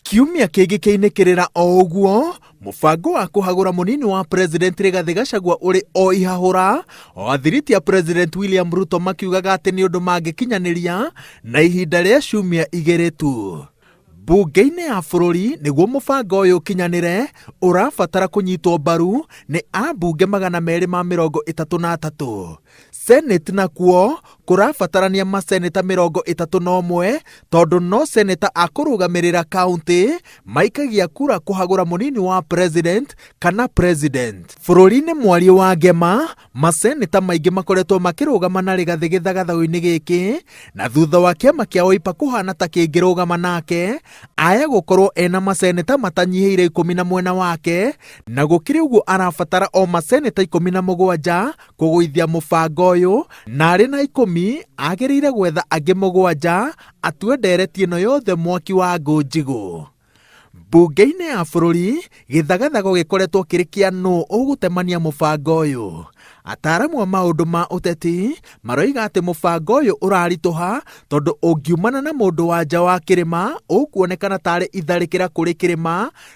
Kiumia kĩngĩ kĩainĩkĩrĩra o ũguo, mũbango wa kũhagũra mũnini wa President Rigathĩ Gachagua ũrĩ o ihahũra, o athiriti a President William Ruto makiugaga atĩ nĩ ũndũ mangĩkinyanĩria na ihinda rĩa ciumia igĩrĩ tu. Mbunge-inĩ ya bũrũri nĩguo mũbango ũyũ ũkinyanĩre, ũrabatara kũnyitwo mbaru nĩ ambunge 233. Senate nakuo kũrabatarania maseneta 31 tondũ no seneta a kũrũgamĩrĩra kaũntĩ maikagia kura kũhagũra mũnini wa president kana president. Bũrũri-inĩ mwario wa Ngema, maseneta maingĩ makoretwo makĩrũgama na Rigathĩ gĩthagathago-inĩ gĩkĩ, na thutha wa kĩama kĩa Wiper kũhana ta kĩngĩrũgama nake, aya gũkorwo ena maseneta matanyihĩire 10 na mwena wake, na gũkĩrĩ ũguo arabatara o maseneta 17 kũgũithia mũbango ũyũ, na arĩ na 10 agĩrĩire gwetha angĩ 7 atue ndereti ĩno yothe mwaki wa ngũ njigũ. Mbunge-inĩ ya bũrũri, gĩthagathago gĩkoretwo kĩrĩ kĩa nũ ũgũtemania mũbango ũyũ. Ataaramu a maũndũ ma ũteti maroiga atĩ mũbango ũyũ ũraritũha tondũ ũngiumana na mũndũ wa nja wa kĩrĩma ũkuonekana tarĩ itharĩkĩra kũrĩ kĩrĩma,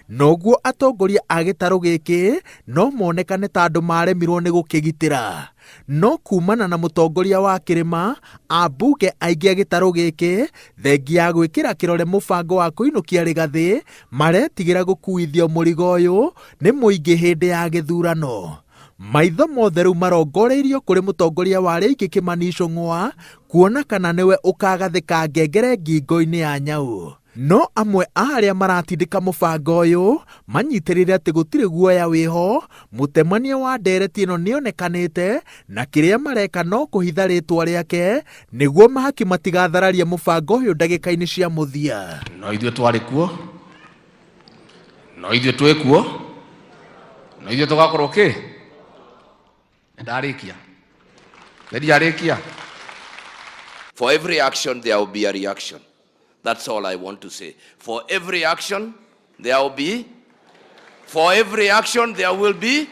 noguo atongoria a gĩtarũ gĩkĩ no monekane ta andũ maremirwo nĩ gũkĩgitĩra. No kumana na mũtongoria wa kĩrĩma, ambunge aingĩ a gĩtarũ gĩkĩ, thengia ya gwĩkĩra kĩrore mũbango wa kũinũkia Rigathĩ, maretigĩra gũkuithio mũrigo ũyũ nĩ mũingĩ hĩndĩ ya gĩthurano. Maitho mothe rĩu marongoreirio kũrĩ mũtongoria wa arĩa aingĩ Kĩmani Ichung'wa kuona kana nĩwe ũkagathĩka ngengere ngingo-inĩ ya nyau. No amwe a arĩa maratindĩka mũbango ũyũ manyitĩrĩire atĩ gũtirĩ guoya wĩho, mũtemania wa ndereti ĩno nĩonekanĩte na kĩrĩa mareka no kũhitha rĩtwa rĩake nĩguo mahaki matigathararie mũbango ũyũ ndagĩka-inĩ cia mũthia. No ithuĩ twarĩ kuo, no ithuĩ twĩ kuo, no ithuĩ tũgakorwo kĩ? Ndarĩkia. Nĩ For every action there will be a reaction. That's all I want to say. For every action there will be For every action there will be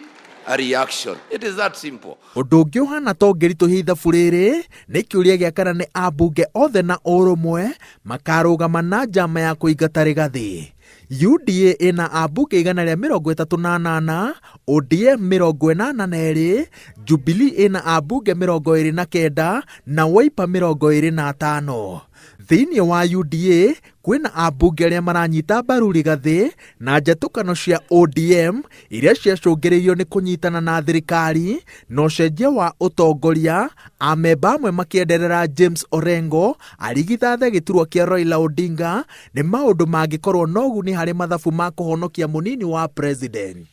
a reaction. It is that simple. Ũndũ ũngĩ ũhana ta ũngĩritũhia ithabu rĩrĩ nĩ kĩũria gĩa kana nĩ ambunge othe na ũrũmwe makarũgama na njama ya kũingata Rigathĩ. UDA ĩna ambunge 138, ODM 82, Jubilee ĩna ambunge 29 na Wiper 25. Thĩinĩ wa UDA kwĩna ambunge arĩa maranyita mbaru Rigathĩ na njatũkano cia ODM iria ciacũngĩrĩirio nĩ kũnyitana na thirikari na ũcenjia wa ũtongoria, amemba amwe makĩenderera James Orengo arigithathe gĩturwa kĩa Raila Odinga nĩ maũndũ mangĩkorwo na ũguni harĩ mathabu ma kũhonokia mũnini wa president.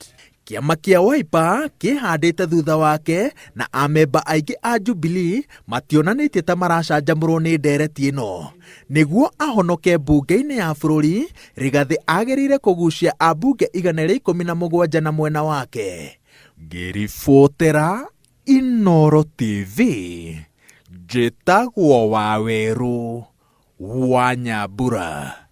Kĩama kĩa Wiper kĩhandĩte thutha wake na amemba aingĩ a Jubilee mationanĩtie ta maracanjamũrwo nĩ ndereti ĩno. Nĩguo ahonoke mbunge-inĩ ya bũrũri, Rigathĩ agĩrĩire kũgucia ambunge 117 na mwena wake. Ngĩribotera Inooro TV, njĩtagwo Wawerũ wa Nyambura.